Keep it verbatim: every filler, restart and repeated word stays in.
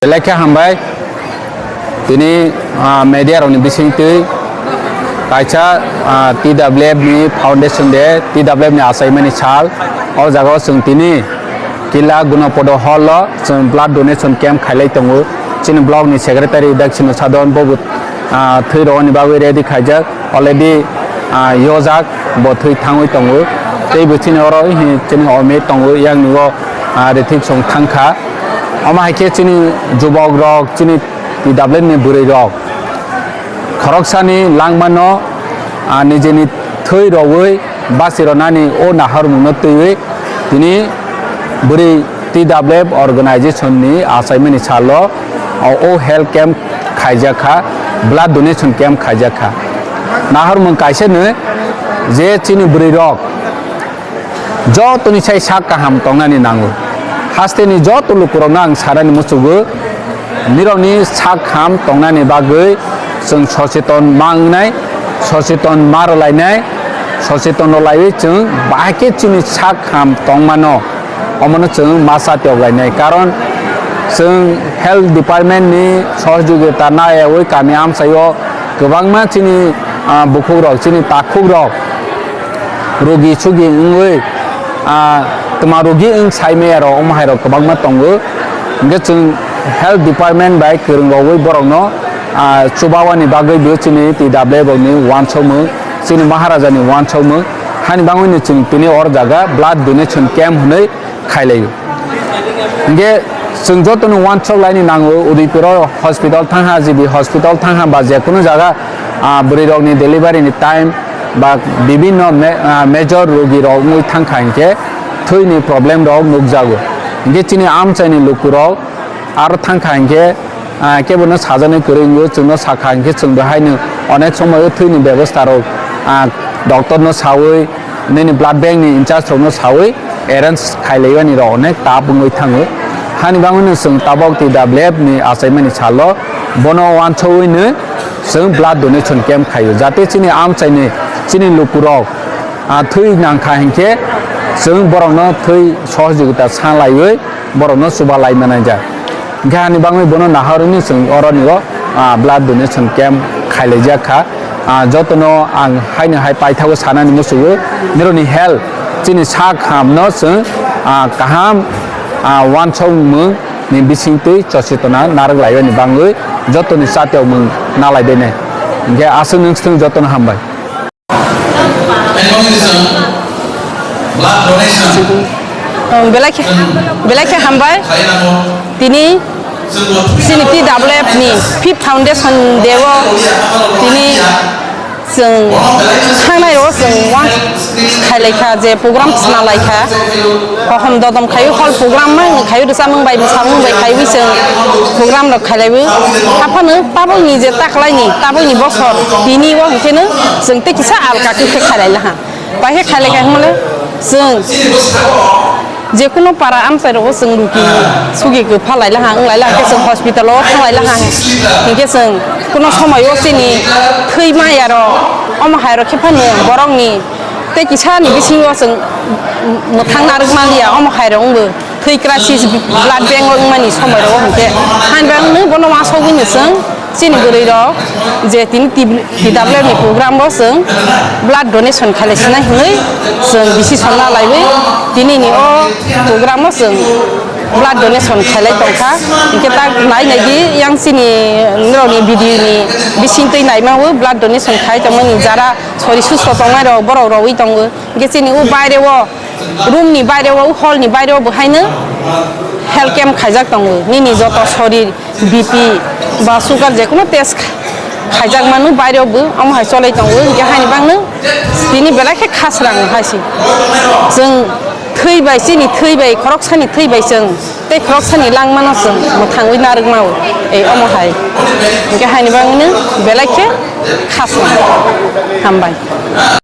Belai khe hambai. Tini, ah, media rokni bisingtwi kaisa, ah, T W F ni foundation day, T W F ni achaimani sal. O jagao chwng tini Kila Gunopodo hall o chwng blood donation camp khailai tongo. Chini block ni secretary Daksino Sadon bobo, ah, thwi rogni bagwi ready khaijak. Already, ah, yojak, bo thwi thangwi tongo. Tei bo chini oro hi chini omi tongo, yang ni o, ah, rithik song thangkha. Omo hai khe chini jubok rok, chini T W F ni bwrwi rok khoroksani langmano, ah, nijini thwi rogwi basi rwnani o naharmungno twiwi tini bwrwi T W F organization ni achaimani salo o, o health camp khaijak kha, blood donation camp khaijak kha. Naharmung kaisa no je chini bwrwi rok jotoni sai sak kaham tongnani nango. Hasteni joto lukurokno ang sanani muchugo, nirokni sak ham tongnani bagwi chwng socheton ma wngnai, socheton ma rwlainai, socheton rwlaiwi chwng bahai khe chini sak ham tongmano, omono chwng ma cha tiyok lainai. Karon chwng health department ni sohojogita nayawi kami amchaio kwbangma chini, ah, bukhukrok, chini takhukrok rugi sugi wngwi, ah, twma rugi wng sai maya rok, omo hai rok kwbangma tongo. Hwnkhe chwng health department bai kwrwng rogwi borokno, ah, chubawani bagwi bo chini T W F ni uansukmung, chini Maharaja ni uansukmung, hani bagwino chwng tini or jaga blood donation camp hwnwi khailaio. Hingke chwng jotono uansuk laini nango, Udaipuro hospital thangha, G B hospital thangha, ba je kunu jaga, ah, bwrwi rokni delivery ni time ba bibinno me-, ah, major rogi rok wngwi thangkha hingke thwini problem rok nukjago. Hingke chini amchaini lukurok aro thangkha hingke, ah, kebono sajani kwrwi wngwi chwngno sakha hingke chwngbo haino onek somoio thwini bebosta rok, ah, doctor no sawi, nini blood bank ni in charge rokno sawi arrange khailaiwani rok onek tap wngwi thango. Hani bagwino chwng tabok T W F ni achaimani salo bono uansugwino chwng blood donation camp khaio, jate chini amchaini chini lukurok, ah, thwi nangkha hinkhe chwng borokno thwi sohojogita sanlaiwi borokno chuba lai manai jak. Hingke hani bagwi bono naharwini chwng oroni o, ah, blood donation camp khailaijak kha. Ah, jotono ang haino hai paithago sanani musugo, nironi health, chini sak hamno chwng, ah, kaham, ah, uansukmung ni bisingtwi chochetona narwk laibani bagwi jotoni chatiyokmung nalaibainai. Hingke aswk nwng swtwng jotono hambai. Ang belai khe, belai khe hambai. Tini chini T W F ni fifth foundation day o tini chwng thangnai o chwng uansuk khailai kha je program chwna lai kha. Hohom dodom khaio, hol program ma wng khaio, rwchapmung bai mwsamung bai khaiwi chwng program rok khailaiwi. Haphano tabukni je taklaini, tabukni bosor, tini o hwnkhe no chwng tei kisa alka khe khe khailai laha. Bai khe khailai kha hwnmale chwng je kuno para amchai rogo chwng ruki sugi kwpha lai laha, wng lai laha khe chwng hospital o thang lai laha. Hinkhe chwng kuno somoi o chini thwi maya rok, omo hai rok khe phano borok ni tei kisa ni bisingo chwng mwthang narwk manliya, omo hai rok wngbo thwi crisis, blood bank o wngmani somoi rogo hinkhe. Hani bagwi bono uansugwi no chwng chini bwrwi rok je tini T W F ni program o chwng blood donation khailai sinai hinwi chwng decision na laiwi tini ni o program o chwng blood donation khailai tongkha. Hinkhe tak nai nai di yang chini norok ni video ni bising twi naima o blood donation khai tongmani jara sori susto tongnai rok borok rogwi tongo. Hinkhe chini o baire o room ni baire o, o hall ni baire o bo haino health camp khaijak tongo. Nini joto sorir B P ba sugar je kuno test khaijak mano baire o bo omo hai cholai tongo. Hinkhe haini bagno tini belai khe khasrang hai se. Chwng thwi bai, chini thwi bai, khoroksani thwi bai chwng tei khoroksani langmano chwng mwthangwi narwk mao. Ei omo hai. Hinkhe haini bagwino belai khe khasrang. Hambai.